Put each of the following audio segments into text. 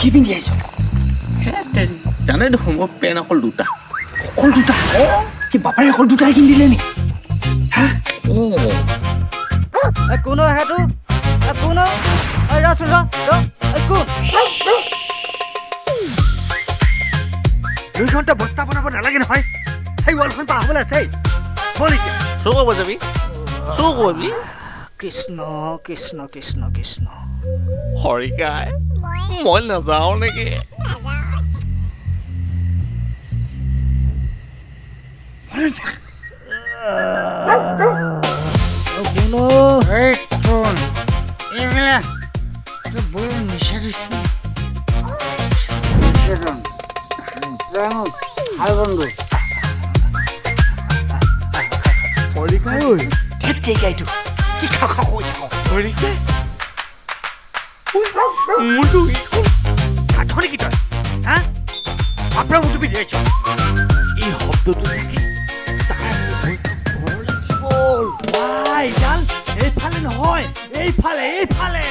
কি পিন্ধি আহিছ? জানে দেখোন, মোৰ পেণ্ট অকল দুটা। অকল দুটা? কি বাপাৰে অকল দুটাই কিনি দিলে নেকি হা? অঁ। কোন সেইটো? কোন? ৰচোন, ৰ ৰ। কোন? 2 ঘণ্টা বস্তা বনাব নালাগে নহয়, সেই ৱালখন পাৰ হ'বলৈ আছে। ব'ল এতিয়া। চুৰ কৰিব যাবি? চুৰ কৰিবি? কৃষ্ণ কৃষ্ণ কৃষ্ণ কৃষ্ণ। হৰিকাই, মই নাযাওঁ নেকি? কোন? এই তোৰ এইবিলাক তই বৰ নিচা দিছি। ভাল বন্ধু। হৰিকাই ঐ। ধেত তেৰিকা, এইটো কি খাওঁ খাওঁ কৈ থাক? হৰিকাই ঐ, মোৰ লুঙিখন। গাধ নেকি তই হা? আপোনাৰ মোৰটো পিন্ধি আহিছ। এই শব্দটো চাগে তাৰ ঘৰলৈ গ'ল। ৱাই, এইডাল এইফালে নহয়, এইফালে, এইফালে।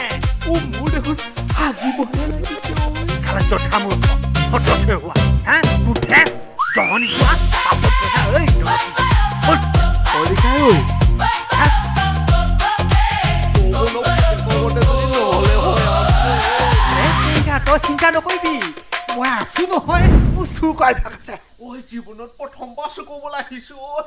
অ', মোৰ দেখোন হাগিবহে লাগিছে ঐ। চালা জধা মূৰ্খ, সদস্য হোৱা হা, তোৰ ঠেচ জহনি যোৱা পাপত পইচা ঐ। ব'ল। হৰিকাই ঐ। হা? নহ'লে হয় আৰু। ধেত তেৰিকা, তই চিন্তা নকৰিবি, মই আছো নহয়। মোৰ চুৰ কৰা অভ্যাস আছে। ঐ, জীৱনত প্ৰথমবাৰ চুৰ কৰিবলৈ আহিছো ঐ।